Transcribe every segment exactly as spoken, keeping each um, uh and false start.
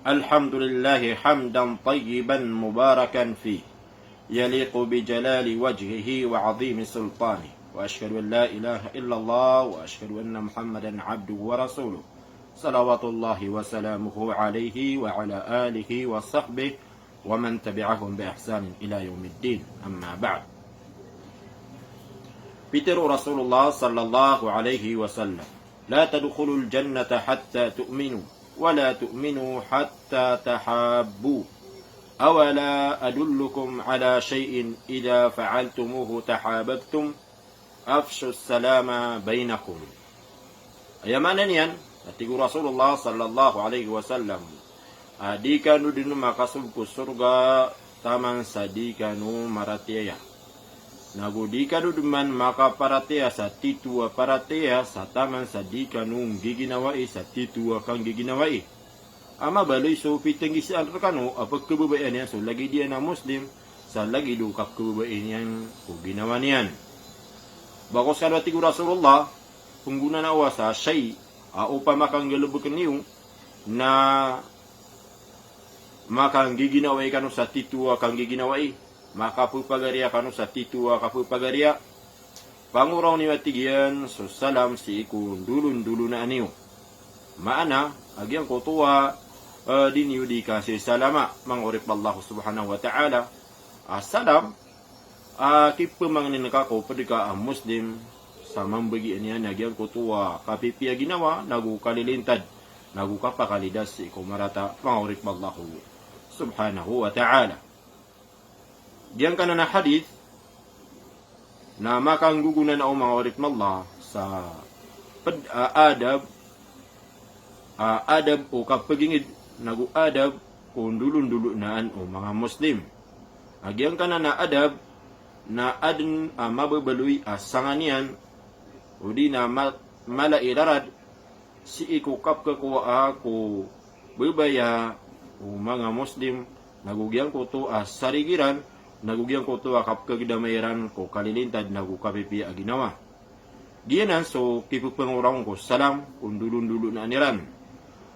الحمد لله حمدا طيبا مباركا فيه يليق بجلال وجهه وعظيم سلطانه، وأشهد أن لا إله إلا الله، وأشهد أن محمدا عبده ورسوله، صلوات الله وسلامه عليه وعلى آله وصحبه ومن تبعهم بإحسان إلى يوم الدين. أما بعد. Pitharo o Rasulullah sallallahu alaihi wasallam, لا تدخلوا الجنة حتى تؤمنوا، ولا تؤمنوا حتى تحابوا، أولا أدلكم على شيء إذا فعلتموه تحاببتم، أفشوا السلام بينكم. Aya maana niyan, a tig o Rasulullah sallallahu alaihi wasallam, a di kano dn makasold ko sorga taman sa di kano maratiyaya. Nago di kano dn man makaparatiyaya sa tito a paratiyaya sa taman sa di kano nggiginawai sa tito a kanggiginawai. A mabaloy so pitnggisaan rkano a pkhababayaan iyan so lagid iyan a Muslim sa lagid o kapkhababayai niyan ko ginawa niyan. Ba ko skano a tig o Rasulullah, pnggonanao sa shay, a opama ka nggalbkn iyo na makanggiginawai kano sa tito a kanggiginawai, makapphagariya kano sa tito a kapphagariya, pangoraw niyo, a tig iyan, so salam sii ko ndolondolonaan iyo. Maana a giyangkoto a, eh, di niyo di kasisalama, manga oripn o Allah subhanahu wa ta'ala. A salam a kipmangnin ka ko pd ka a Muslim sa mambagian iyan a giyangkoto a kapipiya ginawa nago kalilintad nago kapakalidas sii ko marata, manga oripn o Allah subhanahu wa ta'ala. Giyangkanan a hadith na makanggogonanao, manga oripn o Allah, sa pd a adab, a adab o kapagingd nago adab ko ndolondolonaan o manga Muslim. A giyangkanan a adab na adn a mababaloy a sanga niyan odi na ma-, mala i rarad sii ko kapkhakowaa ko babaya o manga Muslim, nago giyangkoto a sarig iran, nago giyangkoto a kapkhagdama iran ko kalilintad nago kapipiya a ginawa. Giyanan so kippangoraw ko salam ko ndolondolonaan iran.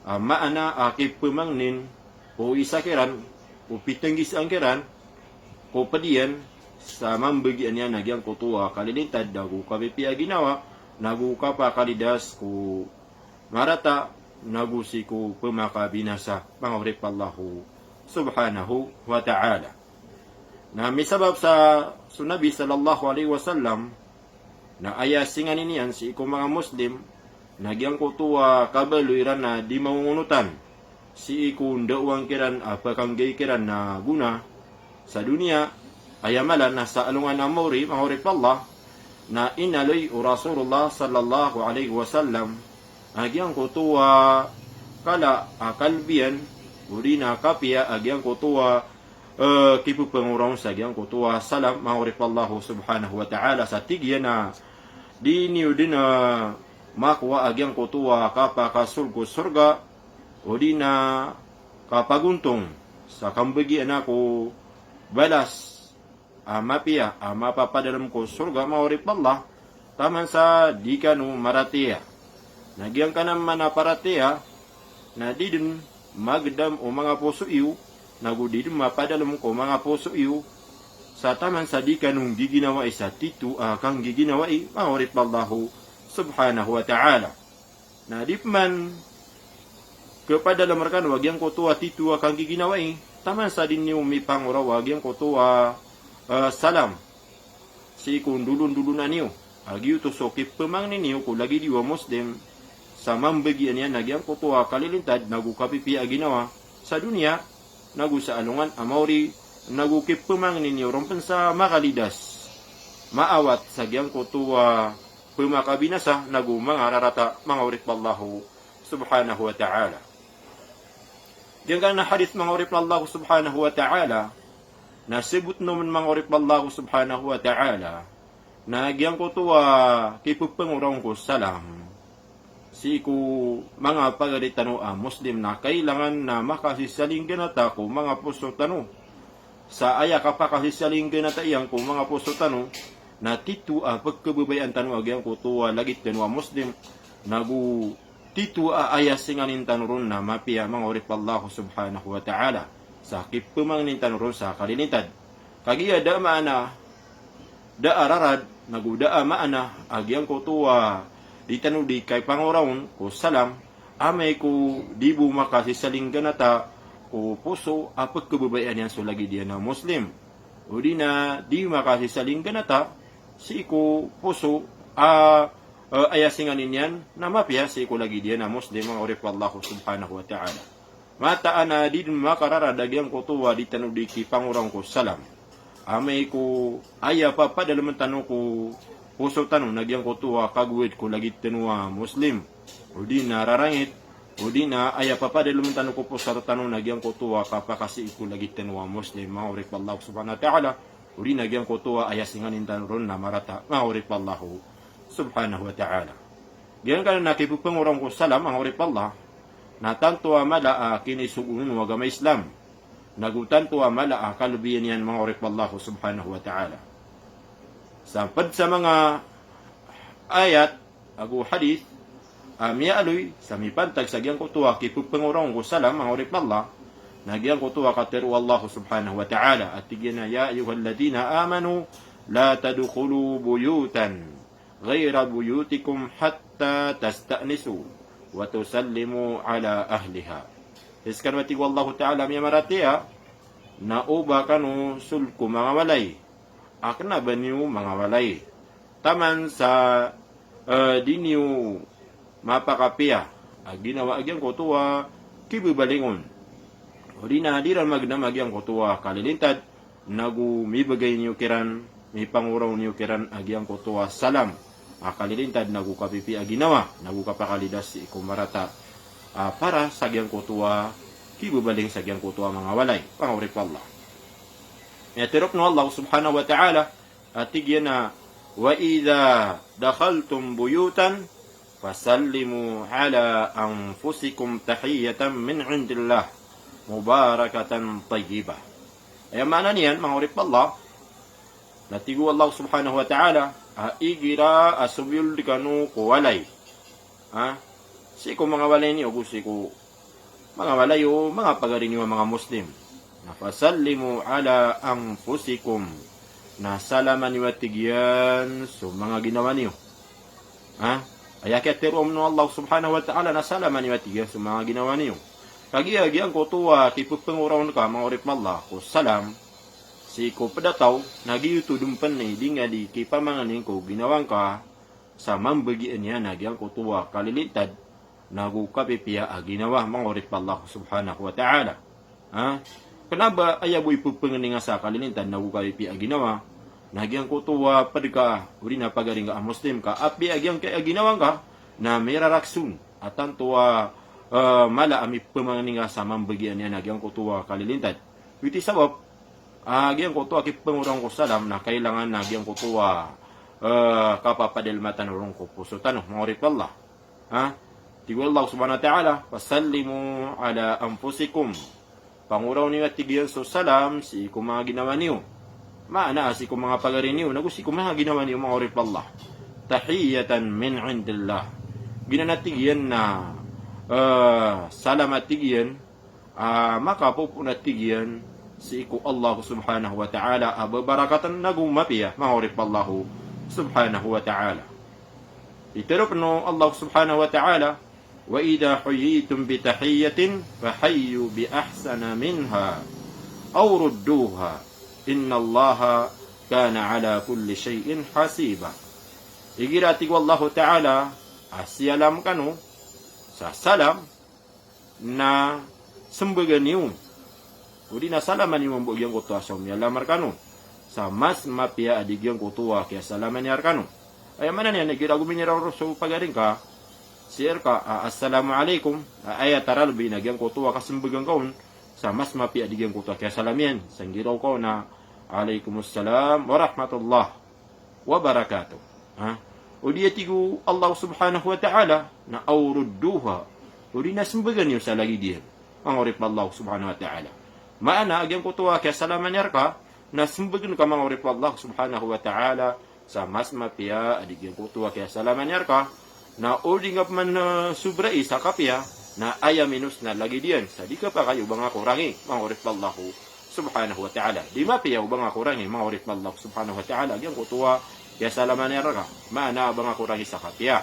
A maana a kipmangnin o isa kiran, o pitnggisaan kiran ko pd iyan sa mambagian iyan a giyangkoto a kalilintad nago kapipiya a ginawa, nago kapakalidas ko marata, nago sii ko pmakabinasa, manga oripn o Allah subhanahu wa ta'ala. Na misabap sa so Nabi sallallahu alaihi wasallam, na aya singanin iyan sii ko manga Muslim na giyangkoto a kabaloy iran a di mangongonotan sii ko ndaowan kiran a pakanggay kiran a gona sa doniya, aya mala na sa alongan a maori, manga oripn o Allah, na inaloy o Rasulullah sallallahu alaihi wasallam a giyangkoto a kala a kalbiyan odi na kapiya a giyangkoto a, eh, kippangoraw sa giyangkoto a salam, manga oripn o Allah subhanahu wa ta'ala, sa tig iyan a di niyo dn, eh, makowa a giyangkoto a kapakasold ko sorga odi na kapagontong sa kambagian ako balas a mapiya a mapapadalm ko sorga, manga oripn o Allah, taman sa di kano maratiyaya. Na giyangkanan man a paratiyaya na di dn magdam o manga poso iyo, nago di dn mapadalm ko manga poso iyo, sa taman sa di kano nggiginawai sa tito a kanggiginawai, manga oripn o Allah subhanahu wa ta'ala. Na di pman khapadalm rkano a giyangkoto a tito a kanggiginawai, taman sa di niyo mipangoraw a giyangkoto a, eh, salam sii ko ndolondolonaan iyo. A giyoto so kipmangnin iyo ko lagid iyo a Muslim sa mambagian iyan a giyangkoto a kalilintad nago kapipiya a ginawa sa doniya, nago sa alongan a maori, nago kipmangnin iyo ron pn sa makalidas, maawat sa giyangkoto a pmakabinasa nago manga rarata, manga oripn o Allah subhanahu wa ta'ala. Giyangkanan a hadith, manga oripn o Allah subhanahu wa ta'ala, na sabotn on, manga oripn o Allah subhanahu wa ta'ala, na giyangkoto a kippangoraw ko salam sii ko manga pagari tano a Muslim na kailangan na makasisalingganata ko manga poso tano. Sa aya kapakasisalingganata iyan ko manga poso tano na tito a pkhababayaan tano a giyangkoto a lagid tano a Muslim, nago Tito a aya singanin tano ron na mapiya, manga oripn o Allah subhanahu wa ta'ala, sa kipmangnin tano ron sa kalilintad. Kagiya da a maana, da a rarad, nago da a maana a giyangkoto a di tano di kapangoraon ko salam, amay ko di bo makasisalinggana ta ko poso a pkhababayaan iyan so lagid iyan a Muslim. O di na di makasisalinggana ta sii ko poso a, eh, aya singanin iyan na mapiya sii ko lagid iyan a Muslim, manga oripn o Allah subhanahu wa ta'ala. Mataan a di dn makararad a giyangkoto a di tano di kipangoraon ko salam, amay ko aya papadalmn tano ko poso tano na giyangkoto a kagowad ko lagid tano a Muslim, o di na rarangit, o di na aya papadalmn tano ko poso tano na giyangkoto a kapakasii ko lagid tano a Muslim, manga oripn o Allah subhanahu wa ta'ala, o di na giyangkoto a aya singanin tano ron na marata, manga oripn o Allah subhanahu wa ta'ala. Giyangkanan a kippangoraon ko salam, manga oripn o Allah, na tanto a mala a kinisogoon o agama Islam, nago tanto a mala a kalbiyan iyan, manga oripn o Allah subhanahu wa ta'ala. Sa pd sa manga ayat ago hadith a miyaaloy sa mipantag sa giyangkoto a kippangoraon ko salam, manga oripn o Allah, na giyangkoto a katharo o Allah subhanahu wa ta'ala a tig iyan a, "Ya ayyuhalladhina amanu la tadkhulu buyutan ghayra buyutikum hatta tasta'nisu wa tusallimu ala ahliha." Hay skano, a tig o Allah ta'ala, a miyamaratiyaya, na oba kano sold ko manga walay a kna ba niyo manga walay taman sa, eh, di niyo mapakapiya a ginawa a giyangkoto a kibabalingon, o di na di ran magnam a giyangkoto a kalilintad, nago mibgay niyo kiran, mipangoraon iyo kiran a giyangkoto a salam a kalilintad, nago kapipiya a ginawa, nago kapakalidas sii ko marata a para sa giyangkoto a kibabaling sa giyangkoto a manga walay, manga oripn o Allah. Aya tharo pn o Allah subhanahu wa ta'ala a tig iyan a, "Wa idha dakhaltum buyutan fasallimu ala anfusikum tahiyyatan min indillah mubarakatan tayyibah." Aya maana niyan, manga oripn o Allah, na tig o Allah subhanahu wa ta'ala a igira a somiyold kano ko walay, ha, sii ko manga walay niyo ago sii ko manga walay o manga pagari niyo a manga Muslim, na fasallimu ala anfusikum, na salama niyo, a tig iyan, so manga ginawa niyo. Ha? Aya kiyatharo o Allah subhanahu wa ta'ala na salama niyo, a tig iyan, so manga ginawa niyo. Kagiya giyangkoto a kippangoraon ka, manga oripn o Allah, ko salam sii ko pd a taw, na giyoto dn pn i di ngka di kipamangnin ko ginawa ngka sa mambagian iyan a giyangkoto a kalilintad, nago kapipiya a ginawa, manga oripn o Allah subhanahu wa ta'ala. Ha? Kna ba aya bo ipphangnin nga sa kalilintad nago kapipiya a ginawa, na giyangkoto a pd ka, o di na pagari ngka a Muslim ka, apiya giyangkai a ginawa ngka na mirarakson a tanto a, eh, mala a miphamangni ngka sa mambagian iyan a giyangkoto a kalilintad. Giyoto i sabap a giyangkoto a kippangoraon ko salam na kailangan a giyangkoto a, eh, kapapadalma tano ron ko poso tano, manga oripn o Allah. Ha? Tig o Allah subhanahu wa ta'ala, "Fasallimu ala anfusikum." Pangoraon iyo, a tig iyan, so salam sii ko manga ginawa niyo. Maana a sii ko manga pagari niyo, nago sii ko manga ginawa niyo, manga oripn o Allah. Tahiyyatan min indillah. Giyanan, a tig iyan, na, eh, salam, a tig iyan, a makapopoon, a tig iyan, sii ko Allah subhanahu wa ta'ala a babarakatan nago mapiya, manga oripn o Allah subhanahu wa ta'ala. Itharo pn o Allah subhanahu wa ta'ala, "Wa idha huyyitum bi tahiyyatin fahayyu bi ahsana minha aw rudduha, innallaha kana ala kulli shay'in hasiba." Igira, a tig o Allah ta'ala, a siyalam kano sa salam, na smbagan iyo, o di na salaman iyo mambo giyangkoto a so miyalam rkano sa mas mapiya a di giyangkoto a kiyasalaman iyan rkano. Aya maana niyan, igira a gominiraw ron so pagari ngka sii rka a, "Assalamu alaikum," a aya taralbi na giyangkoto a kasmbagan ka on sa mas mapiya a di giyangkoto a kiyasalam iyan, sa nggiraw ka on a, "Alaikumussalam warahmatullah wabarakatuh." Ha? O di, a tig o Allah subhanahu wa ta'ala, na "aw rudduha," o di na smbagan iyo sa lagid iyan, manga oripn o Allah subhanahu wa ta'ala. Maana a giyangkoto a kiyasalaman iyan rka na smbagan ka, manga oripn o Allah subhanahu wa ta'ala, sa mas mapiya a di giyangkoto a kiyasalaman iyan rka, Na o di nga pman, eh, sobrai sa kapiya, na aya minos na lagid iyan sa di kapakay o ba nga korangi, manga oripn o Allah subhanahu wa ta'ala. Di mapiya o ba nga korangi, manga oripn o Allah subhanahu wa ta'ala, giyangkoto a piyasalaman iyan rka. Maana a ba nga korangi sa kapiya.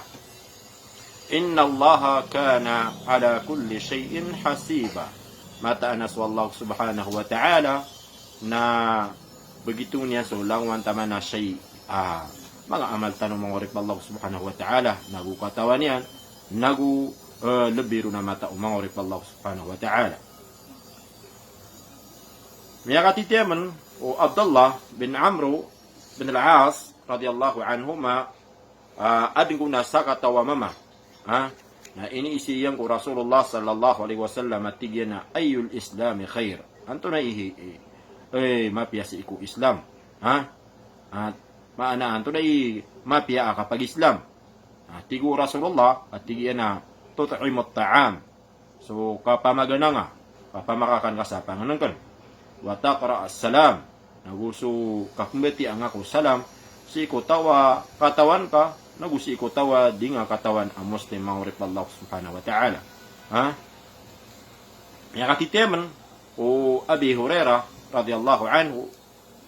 Innallaha kana ala kulli shay'in hasiba. Mataan a so Allah subhanahu wa ta'ala na begitu niyan so langowan taman a shay', ah, manga amal tano, manga oripn o Allah subhanahu wa ta'ala, nago katawan iyan, nago, eh, lbi ron a mata o, manga oripn o Allah subhanahu wa ta'ala. Miyakatitiyamen o Abdullah bin Amr bin Al-As radiyallahu anhuma, ah, adn ko na sakataw a mama. Ha? Na iniiza iyan ko Rasulullah sallallahu alaihi wasallam a tig iyan a, "Ayyul Islami khair?" Antonaa i, i, eh, mapiya sii ko Islam? Ha? Ah, maana antonaa i mapiya a kapag-Islam? Ah, tig o Rasulullah, a tig iyan a, "Tut'imut ta'am." So kapamagananga, kapamakakan ka sa pangnngkn. Wa taqra'us salam. Nago so kapmbatiya nga ko salam sii ko taw a katawan ka, nago sii ko taw a di nga katawan a Muslim, manga oripn o Allah subhanahu wa ta'ala. Ha? Miyakatitiyamen o Abi Hurairah radiyallahu anhu,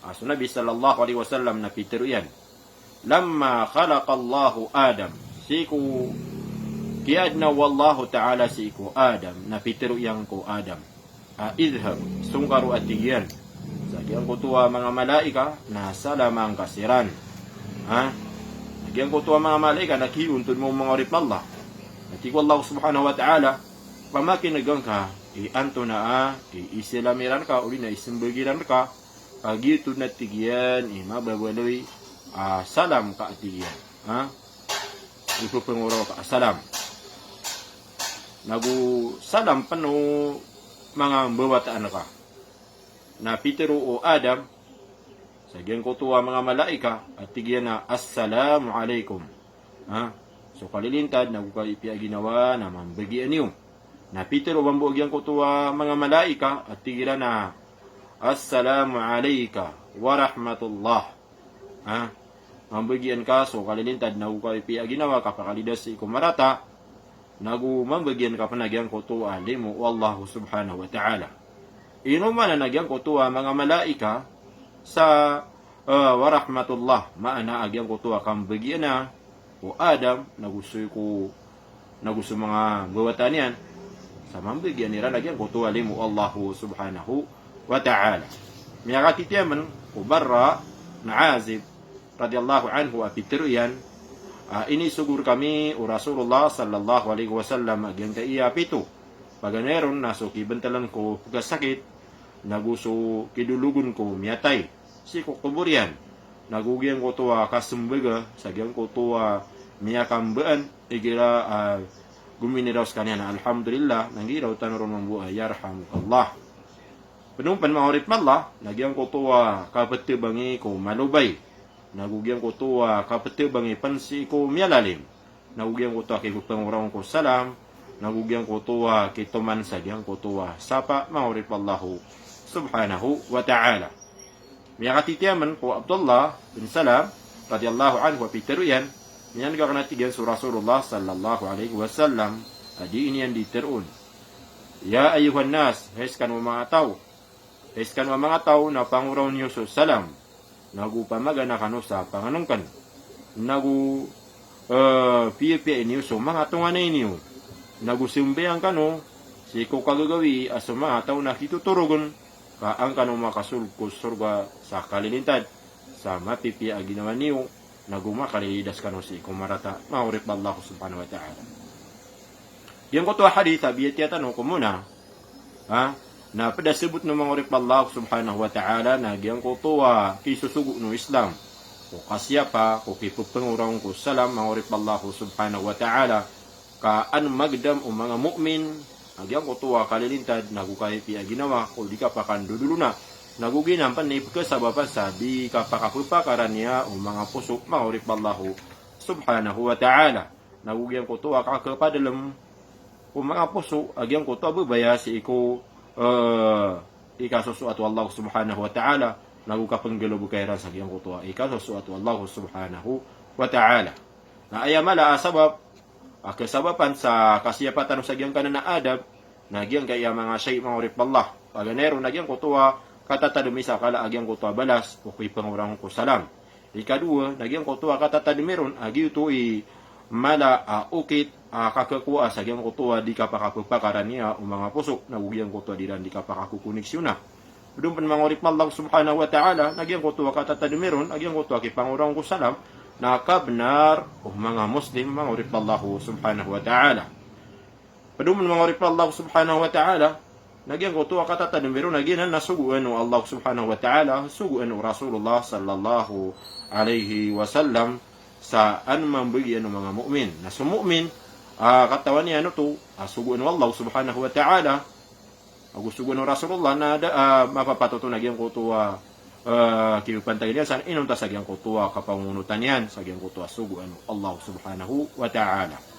a so Nabi sallallahu alaihi wasallam na pitharo iyan, lamma khalaqallahu Adam, sii ko kiyaadna o Allahu ta'ala sii ko Adam, na pitharo iyan ko Adam a, "Idhhab," song ka ro, a tig iyan, sa giyangkoto a manga malaika na salaman ka siran. Ha? Na giyangkoto a manga malaika na kiyontod mambo, manga oripn o Allah. Na tig o Allah subhanahu wa ta'ala, pamakin'gan ka i antonaa i Islam iran ka, odi na i smbag iran ka, ka giyoto na tig iyan i mababaloy a salam ka, a tig iyan. Ha? Ipepngoraw ka a salam. Nago salam pn o manga mbawataan ka. Na pitharo o Adam sa giyangkoto a manga malaika, a tig iyan a, "Assalamu alaikum." Ha? So kalilintad, nago kapiya a ginawa na mambagian iyo. Na pitharo mambo a giyangkoto a manga malaika, a tig iran a, "Assalamu alaika wa rahmatullah." Ha? Mambagian ka so kalilintad, nago kapiya a ginawa, kapakalidas sii ko marata, nago mambagian ka pn a giyangkoto a limo o Allah subhanahu wa ta'ala. Ino maana na giyangkoto a manga malaika sa, eh, wa rahmatullah, maana a giyangkoto a kambagian o Adam, nago so ko, nago so manga mbawataan iyan, sa mambagian iran a giyangkoto a limo o Allah subhanahu wa ta'ala. Miyakatitiyamen o Barra bin Azib radiyallahu anhu a pitharo iyan a, inisogo rkami o Rasulullah sallallahu alaihi wasallam a giyangkaya a pito. Paganay ron na so kibntalan ko pkhasakit, nago so kidologon ko miyatay sii ko kobor iyan, nago giyangkoto a kasmbaga sa giyangkoto a miyakambaan, igira, ah, gominiraw skaniyan a alhamdulillah, na ngiraw tano ron mambo a yarhamukallah. Pd on pn, manga oripn o Allah, na giyangkoto a kaptabangi ko malobay, nago giyangkoto a kaptabangi pn sii ko miyalalim, nago giyangkoto a kipepngoraw ko salam, nago giyangkoto a kitoman sa giyangkoto a sapa, manga oripn o Allah subhanahu wa ta'ala. Miyakatitiyamen ko Abdullah bin Salam radiyallahu anhu a pitharo iyan, miyan'ga kna, tig iyan, so Rasulullah sallallahu alaihi wasallam a dii niyan dii tharoon, "Ya ayyuhan nas, hay skano a manga taw, hay skano a manga taw, na pangoraw niyo so salam, nago pamagana kano sa pangnngkn, nago, eh, piyapiyai niyo so manga tonganay niyo, nago sambayang kano sii ko kagagawii a so manga taw na kitotorogon, ka an kano makasold ko sorga sa kalilintad, sa mapipiya a ginawa niyo, nago makalilidas kano sii ko marata, manga oripn o Allah subhanahu wa ta'ala." Giyangkoto a hadith a biyatiya tano ko mona, ha? Na pd a sabot o, manga oripn o Allah subhanahu wa ta'ala, na giyangkoto a kisosogoon o Islam ko kasiyapa, ko kipepngoraw ko salam, manga oripn o Allah subhanahu wa ta'ala, ka an magdam o manga mu'min a giyangkoto a kalilintad, nago kapipiya a ginawa, ko di kapakandodolona, nago giyanan pn i pkhasabapan sa di kapakapepakaran iyan o manga poso, manga oripn o Allah subhanahu wa ta'ala. Nago giyangkoto a kakhapadalm o manga poso a giyangkoto a babaya sii ko, eh, ikasosoat o Allah subhanahu wa ta'ala, nago kapnggalbka iran sa giyangkoto a ikasosoat o Allah subhanahu wa ta'ala. Na aya mala a sabap a kasabapan sa kasiyapatan o sa giyangkanan a adab, na giyangkaya manga shay, manga oripn o Allah. Paganay ron na giyangkoto a katatadmi sa kala a giyangkoto a balas o kipangorang ko salam. Ikadowa, na giyangkoto a katatadmi ron a giyoto i mala a okit a kakakowaa sa giyangkoto a di kapakapakaran iyan o manga poso, na go giyangkoto a di iran di kapakakokoneksiyona. Pd on pn manga oripn o Allah subhanahu wa ta'ala, na giyangkoto a katatadmi ron a giyangkoto a kipangorang ko salam, na kabnar o manga Muslim, manga oripn o Allah subhanahu wa ta'ala. Pd on pn manga oripn o Allah subhanahu wa ta'ala, na giyangkoto a katatadmi ron na giyanan na sogoan o Allah subhanahu wa ta'ala, sogoan o Rasulullah sallallahu alayhi wasallam, sa an mambagian o manga mu'min. Na so mu'min a katawan iyan oto a sogoan o Allah subhanahu wa ta'ala, ago sogoan o Rasulullah, na da a mapapatot on a giyangkoto a, a, kiyopantagan iyan san inonta sa giyangkoto a kapangonotan iyan, sa giyangkoto a sogoan o Allah subhanahu wa ta'ala.